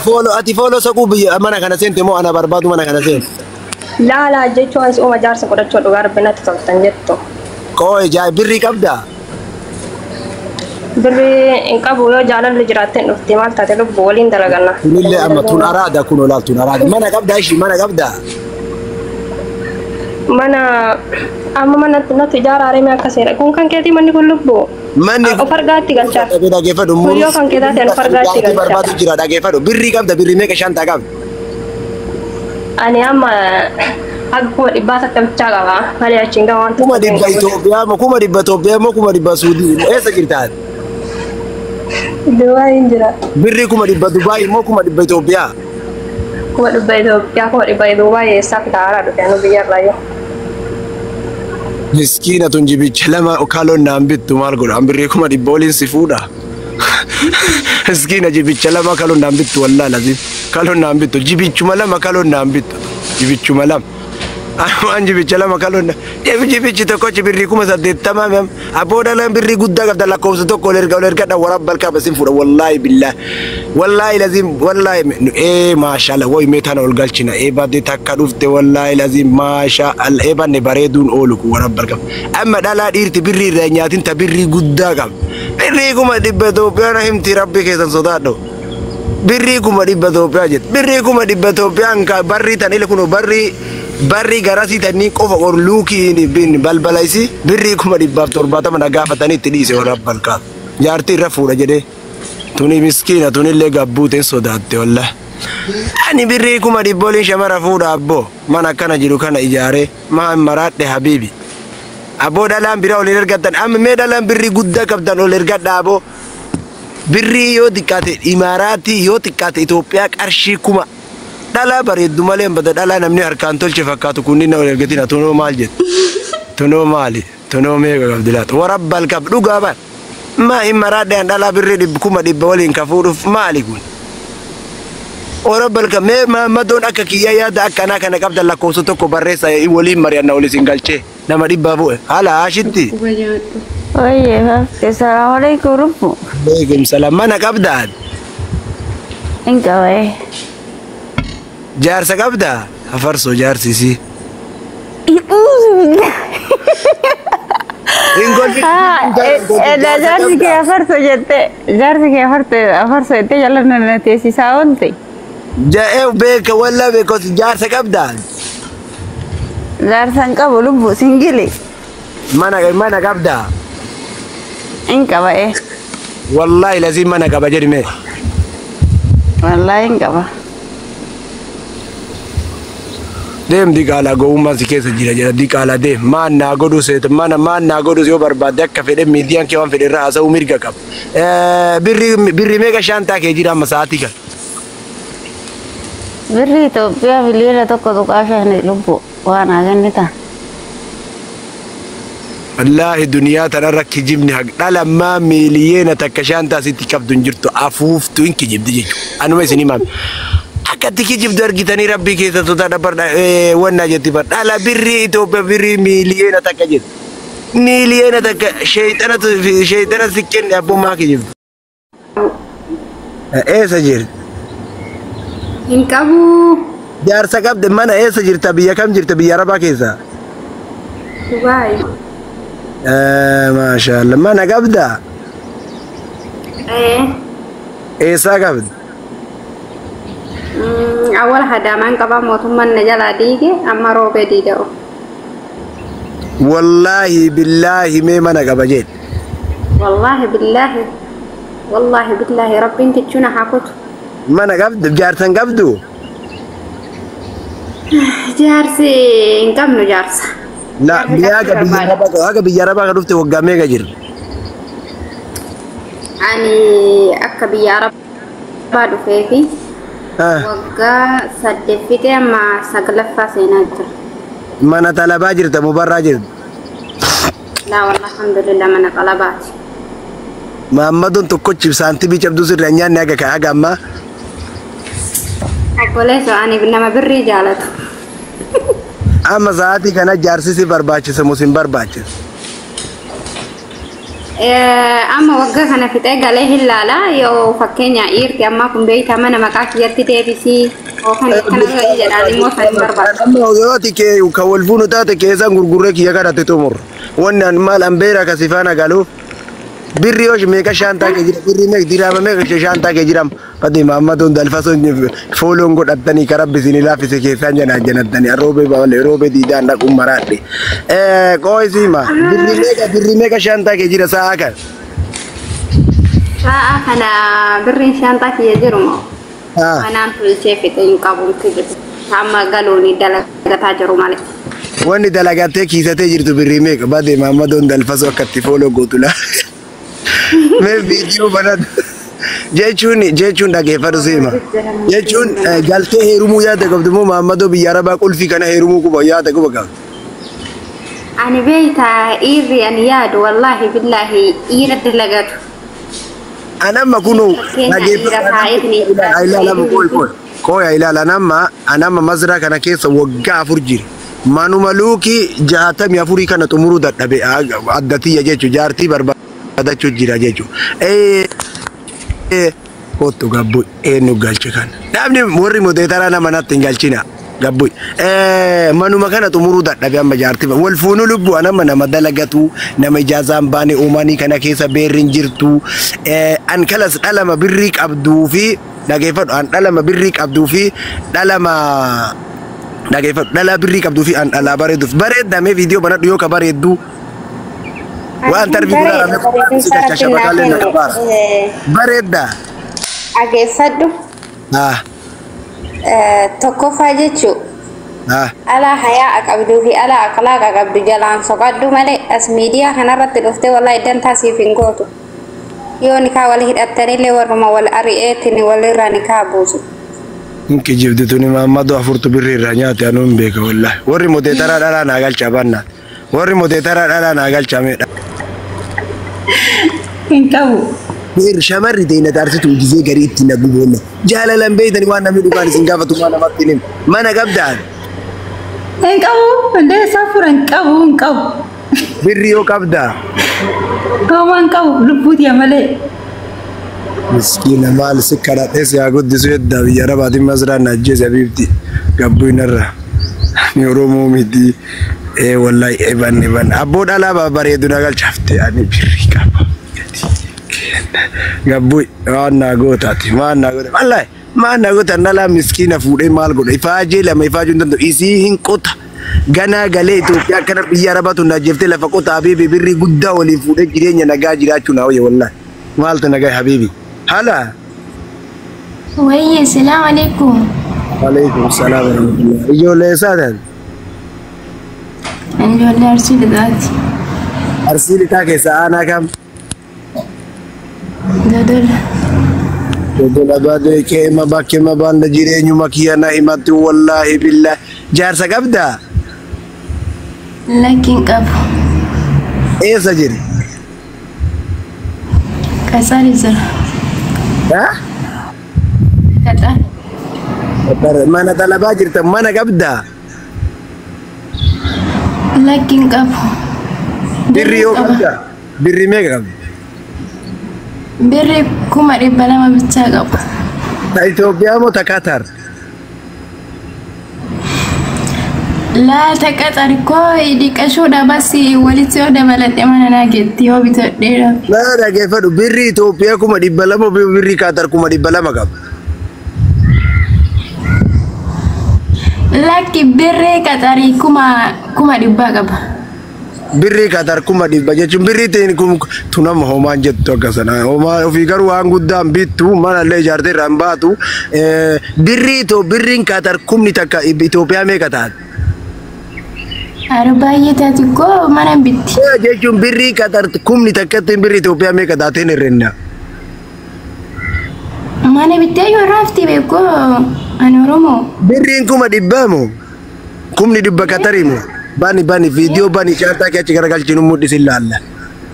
Follow ati follow saquu biyya mana kana seente moo ana barbaadu mana kana seente? Laalaa jechuun as uuma jaarsa godhachuu dhugaa rabbi natti toltan jettu. Koo ijaa birrii qabdaa? Birrii hin qabu yoo jaalalli jiraatte hin dhufti maal taate lubbu waliin dalaganna. Kunillee amma tun araada kun olaal tun araada. Mana qabdaa ishii mana qabdaa? Mana amma mana natti ijaaraa reemee akka seera. Kun kan keetii manni kun lubbu. Manni Of argaatti galchaa. Dhageeffadhu Kun yoo kan kee taate of argaatti galchaa. Barbaadu jira dhageeffadhu. Birrii qabda birrii meeqa shantaa qabda? Ani amma haga 100,000 takka bichaa qaba. Malee achiin gama waan 100,000 Itoophiyaa moo 100,000 Itoophiyaa moo 100,000 Suudii eessa jirtaa? Dubaay hin jira. Birrii 100,000 Dubaay moo 100,000 Itoophiyaa? 100,000 Itoophiyaa 100,000 Dubaay eessaa fitaa haaraa dhufe anu biyya irraa yoo. Miskiina tun jibicha lama kaloon naan bittu maal godha? An birrii 100,000 oliin si fuudha. Miskiina jibicha lama kaloon naan bittu wallaahi lazim. Kaloon naan bittu jibichuma lama kaloon naan bittu jibichuma lama. Waan jibicha lama kaloon jibichi tokkochi birrii 80,000 abboo dhalaan birrii guddaa qabda lakkoofsa tokko ol erga ol ergadha waraabba balkaa sin fuudha wallaahi billaahi wallaahi lazim wallaahi maashaalla woy mee tana ol galchina badde takka dhufte wallaahi lazim maashaalla banne bareeduun oolu kun waraabba balkaa amma dhalaa dhiirti birrii irraa hin nyaatin ta birrii guddaa qabda birrii 100,000 Itoophiyaa na himti rabbi keessan sodaadhu. Birrii 100,000 Itoophiyaa jette birrii 100,000 Itoophiyaan ka barrii tan ile kun barrii barrii garasii tanii qofa or luukiin bin balbala isi birrii 170,000 na gaafatanii itti dhiise warra balkaa jaartii irra fuudha jedhee tuni miskiina tunillee gabbuuteen sodaatte wallah ani birrii 100,000 oliin shamara fuudha abboo mana akkana jiru kana ijaaree maan maraadhe habiibi abboo dhalaan biraa ol hin ergattan amma mee dhalaan birrii guddaa qabdan ol ergadha abboo birrii yoo xiqqaate imaaraatii yoo xiqqaate Itoophiyaa qarshii 1,000 dhalaa bareeddu malee bada dhalaa namni harkaan tolche fakkaatu kunniin ol ergatina tunoo maal jedhu tunoo maali tunoo meeqa qabdi laata warabbal qab dhugaa bar maa hin maraadhe an dhalaa birrii 100,000 waliin ka fuudhuuf maali kun warabbal qab mee madoon akka kiyyaa yaada akkanaa kana qabda lakkoofsa tokko barreessa waliin mari'anna ol isin galchee nama 100 bu'e haala haashitti. Oye, assalamu alaikum rubbu. Alaikum salaam mana qabdaa? Hin qabee. Jaarsa qabdaa? Afarsoo jaarsisi. Jaarsi kee afarsoo jette jaarsi kee afarsoo jettee jala na teessisaa oolte. Ja'ee beeka wallaa beekos jaarsa qabdaa? Jaarsa hin qabu lubbu singili. Mana qabdaa? Hin qabee. Wallaahi lazim mana qaba jedhi mee. Wallaahi hin qaba. Deem diqaalaa gowwummaan si keessa jira jedha diqaalaa deem maan naa godhu seeta mana maan naa godhu yoo barbaadde akka fedhe miidiyaan kee waan fedhe irraa haasa'uu mirga qaba. Birrii meeqa shaantaa kee jira amma sa'aatii kana? Birrii Itoophiyaa 1.5 miliyoona lubbu waan haa kennita. Wallaahi duniyaa tanarra kijibni haq dhala ammaa 1 miliyoona shaantaa sitti qabdu hin jirtu afuuftu hin kijibdi jechuudha. Anuma isin himaame. Akkatti kijibdu argitanii rabbii keessa sodaadha bar wannaa jetti bar dhala birrii Itoophiyaa birrii 1 miliyoona jetti. 1 miliyoona sheexana si kenne abbummaa kijibdu. Eessa jirti? Hin qabu. Jaarsa qabde mana eessa jirta biyya kam jirta biyya Arabaa keessa? Dubaay. Maashaallah mana qabdaa? Eessaa qabda? Awwal hadaamaan qabaa mootummaan na jalaa diige amma roobee diida'u. Wallaahi billaahi mee mana qaba jedhe. Wallaahi billaahi wallaahi billaahi rabbiin kichuu na haa kutu. Mana qabdu jaarsan qabdu? Jaarsi hin qabnu jaarsa. La haga biyya Arabaa ka dhufte waggaa meeqa jirti? Ani akka biyya Arabaa dhufee fi waggaa 8 fixee amma 9ffaa seenaa jira. Mana talabaa jirta moo barraa jirta? Laa wallahi alhamdulillah mana talabaati. Maammadoon tokkochi saantimii cabduu sirra nyaanni haga ka haga ammaa. Obboleessa ani nama birrii jaalatu. Amma sa'aatii kana jaarsi si barbaachisa moo si hin barbaachisu? Amma waggaa kana fixee galee hin laala yoo fakkeenya dhiirti ammaa kun beektaa mana maqaa kiyyatti deebisii yookaan akkana jedhaan immoo san hin barbaadu. Amma yoo ati kee kan wal fuunu taate keessaan gurgurree kiyya kadhate xumur. Wanni an maal an beera akkasii faana galuuf birri yoo meeqa shaantaa kee jira birri meeqa diraama meeqa shaantaa kee jiram. Fati Mahammadoon dalfasoon fooloon godhattanii karaa bisinii laaffise keessaan janaan janattanii roobee baale roobee diidaan dhaquun maraadhe. Qooyisiima birri meeqa shaantaa kee jira sa'a kan. Sa'a kana birriin shaantaa kiyya jiru moo? Manaan tolchee fixe hin qabu jiru. Amma galuun dalagataa jiru malee. Wanni dalagattee kiisatee jirtu birrii meeqa badee Mahammadoon dalfasoo akka itti fooloo gootu laa. Mee viidiyoo banadhu. Jechuun dhageeffadhu siima. Jechuun galtee heerumuu yaada qabdu moo Mahammadoo biyya Arabaa qulfii kana heerumuu quba yaada quba qabdu. Ani beektaa dhiirri ani yaadu wallaahi billaahi dhiira dalagatu. Anamma kunuu Fakkeenya dhiira taa'eetiin Kooya ilaala anamma masraa kana keessa waggaa 4 jira. Manuma luukii 64 kana xumuruu dadhabe addatiyya jechuun jaartii barbaadachuu jira jechuudha. Kottu gabbu eenyu galche kana. Namni warri moteetaraa nama natti hin galchina gabbu. Manuma kana xumuruu dadhabe amma jaartii wal fuunuu lubbuu anamma nama dalagatu nama ijaazaan baane uumanii kana keessa beerri hin jirtu. An kalas dhalama birrii qabduu fi dhageeffadhu an dhalama birrii qabduu fi dhalama dhageeffadhu dhala birrii qabduu fi an dhalaa bareeduuf bareeddamee viidiyoo banadhu yoo ka bareeddu. Waan tarbii guddaa si galcha shabakaalee na qabaara. Bareedda. Dhageeffadhu. Tokkoffaa jechuun alaa hayaa qabduu fi alaa akhlaaqa qabdu jalaan soqadhu malee as miidiyaa kanarratti dhuftee wallahi dantaa siif hin gootu. Yoo nikaa wal hidhattanillee warruma wal ari'eetiin walirraa nikaa buusu. Inki jibdi tuni Mahammadoo afurtu birrii irraa nyaate anuu hin beeka wallahi. Warri moteetaraa dhalaa naa galcha bannaa. Warri moteetaraa dhalaa naa galcha meedha. Hin qabu. Shamarri teenya taarsitu gisee garii itti na guboonna. Jaalalan beeytani waan namni dhugaan isin gaafatu waan namatti hin himu. Mana qabdaa? Hin qabu. Hundee isaa fura hin qabu hin qabu. Birrii yoo qabdaa? Homaa hin qabu lubbuutiya malee. Miskiina maal si kadhadhee si haa guddisu edda biyya Arabaatiin masraan na ajjeese habiibti gabbuu inarra. Ni Oromoo miti. Wallahi eban eban. Abboo dhalaa bareedu na galchaafte ani birrii qaba. Gabbuu waan naa gootaati waan naa goota wallahi maal naa goota dhalaa miskiina fuudhee maal godha ifaajee lama ifaajuu hin danda'u isii hin qota. Ganaa galee Itoophiyaa akkana biyya Arabaatu na ajjeeftee lafa qota habiibi birrii guddaa waliin fuudhee jireenya nagaa jiraachuu naa wayya wallahi. Maaltu nagaa habiibi? Hala. Wayye, salaam alaikum. Alaikum salaam wa rahmatullah. Ijoollee eessaa taate? Ijoollee Arsii Lixaati. Arsii Lixaa keessa aanaa kam? Dodola. Dodola baadee keema bakkeema baanda jireenyuma kiyya na himatti wallaahi billaahi. Jaarsa qabdaa? Lakki hin qabu. Eessa jira? Qaxari jira. Qaxar. Mana talabaa jirta mana qabdaa? Lakki hin qabu. Birrii yoo qabdaa? Birrii meeqa qabda? Birrii 200,000 bichaa qabu. Ta Itoophiyaa moo ta Qatar? Laa ta Qaxar koo dhiqashuudha basi walitti yoo dabaladhe mana naa geetti yoo bitadheedha. Naa dhageeffadhu birrii Itoophiyaa 200,000 birrii Qatar 200,000 qaba. Lakki birrii Qaxarii 100,000 qaba. Birrii Qatar 100,000 jechuun birrii ta'in kun tunama homaan jettu akka sana homaa ofii garuu waan guddaan bittu mana illee ijaartee irraan baatu birrii birriin Qatar 1,000 Itoophiyaa meeqa taate? Aru baay'ee taati koo mana bitti. Jechuun birrii Qatar 1,000 birrii Itoophiyaa meeqa taateen hirrenna? Mana bittee yoo raafti beekoo ani Oromoo. Birriin 100,000 moo? 100,000 Qatarii moo? Bani bani viidiyoo bani shaantaa kee achi garagalchinu mudhisin laalla.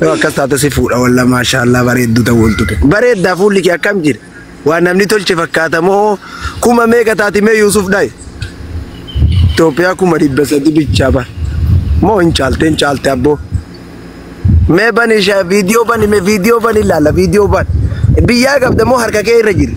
Yoo akkas taate si fuudha walla maashaallah bareedduu ta'uu ooltu. Bareeddaa fuulli kee akkam jira? Waan namni tolche fakkaata moo kuma meeqa taati mee Yuusuf dhaye? Itoophiyaa 300,000 bichaa bara. Moo hin caalte hin caalte abboo? Mee bani viidiyoo bani mee viidiyoo bani ilaala viidiyoo bani. Biyyaa qabda moo harka kee irra jira?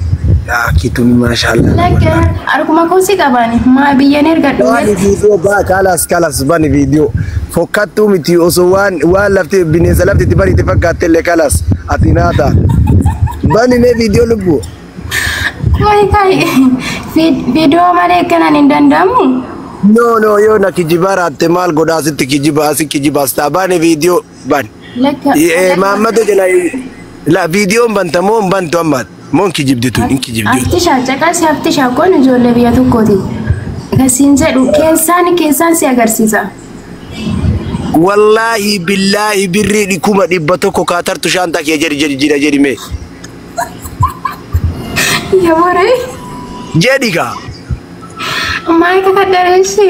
Yaa kituni maashaallah. Lakke harkuma koo si qabani maa biyyan ergadhu. Bani viidiyoo baa kalas kalas bani viidiyoo. Fokkattuu miti osoo waan lafti bineensa lafti itti bariite fakkaatte illee kalas ati naata. Bani mee viidiyoo lubbuu. Koi kai viidiyoo malee akkanaan hin danda'amu. No no yoo na kijibaa raatte maal godhaa asitti kijibaa asi kijibaas ta'a bani viidiyoo bani. Lakka. Maammado jala la viidiyoon banta moo hin bantu amma moo hin kijibdi tun hin kijibdi. Haftishaa caqasi haftishaa kun ijoollee biyya tokkooti. Kasiin jedhu keessaan si agarsiisa. Wallaahi billaahi birrii 100,000 kaatartu shaantaa kee jedhi jedhi jira jedhi mee. Yaboree. Jedhi kaa. Maal kakaddareessi?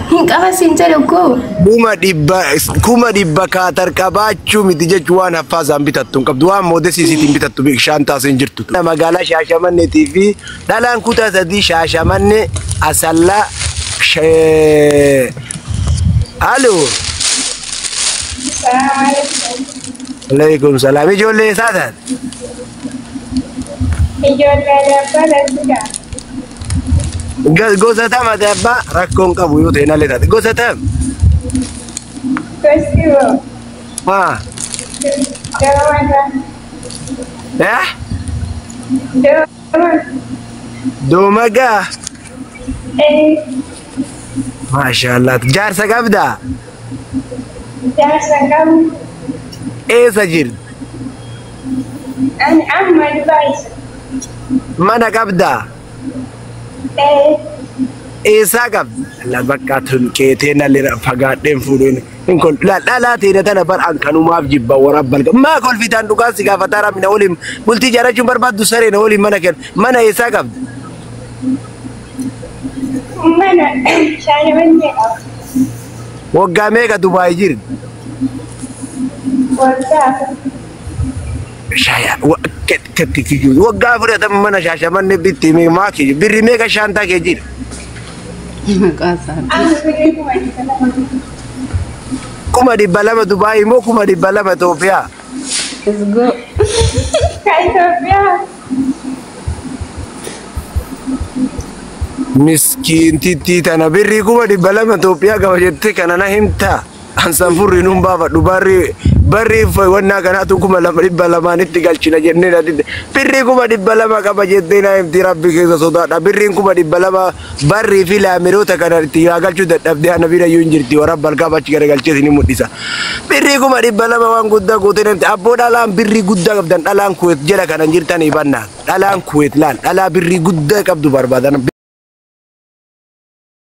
Hin qaba siin jedhu koo. 100,000 kaatar qabaachuu miti jechuun waan haffaasaan bitattu hin qabdu waan moodesiisiitiin bitattu shaantaa siin jirtu. Magaalaa Shaashamanneetii fi dhalaan kutaa 3 Shaashamannee Asallaa Aloo. Alaikum salaam. Ijoollee isaa taate? Ijoollee abbaa lassidha. Gosa tam ati abbaa rakkoon qabu yoo ta'e nalee taate. Gosa tam? Gosti moo? Haa. Dooma. Eh? Dooma. Doomagaa? Eh. Maashaallah. Jaarsa qabdaa? Jaarsa qabu. Eessa jirti? Ani amma Dubaay. Mana qabdaa? Eh. Eessaa qabda? La bakka tun keetee nallee fagaadheen fuudheen. Hin kol la dhalaa teena tana bar an kanumaaf jibba waraabba balga. Maa kolfitaan dhugaa si gaafataa ramina waliin bultii jaarachuun barbaaddu saree na waliin mana kenna. Mana eessaa qabda? Mana Shaashamannee qaba. Waggaa meeqa Dubaay jirti? Waggaa 4. Shaya waggaa 4 mana Shaashamannee bitti maa kee birri meeqa shaantaa kee jira? Maqaa isaa. Amma birrii 200,000. 200,000 Dubaay moo 200,000 Itoophiyaa? Let's go. Ka Itoophiyaa. Miskiintittii tana birrii 200,000 Itoophiyaa qaba jettee kana na himtaa? Ansan furrii nuun baafadhu barri wannaa kanaatu 2,200 galchina jennee na didde. Birrii 200,000 qaba jettee na himti rabbi keessa sodaadha. Birriin 200,000 barrii fi laamiroota kana itti yaa galchuu dadhabdee ana bira iyyuu hin jirti. Warra balqaa achi garagalchee isin mul'isa. Birrii 200,000 waan guddaa gootee na himti. Abboo dhalaan birrii guddaa qabdan dhalaan Kuwait jala kanan jirtanii bannaa. Dhalaan Kuwait laal dhalaa birrii guddaa qabdu barbaadan.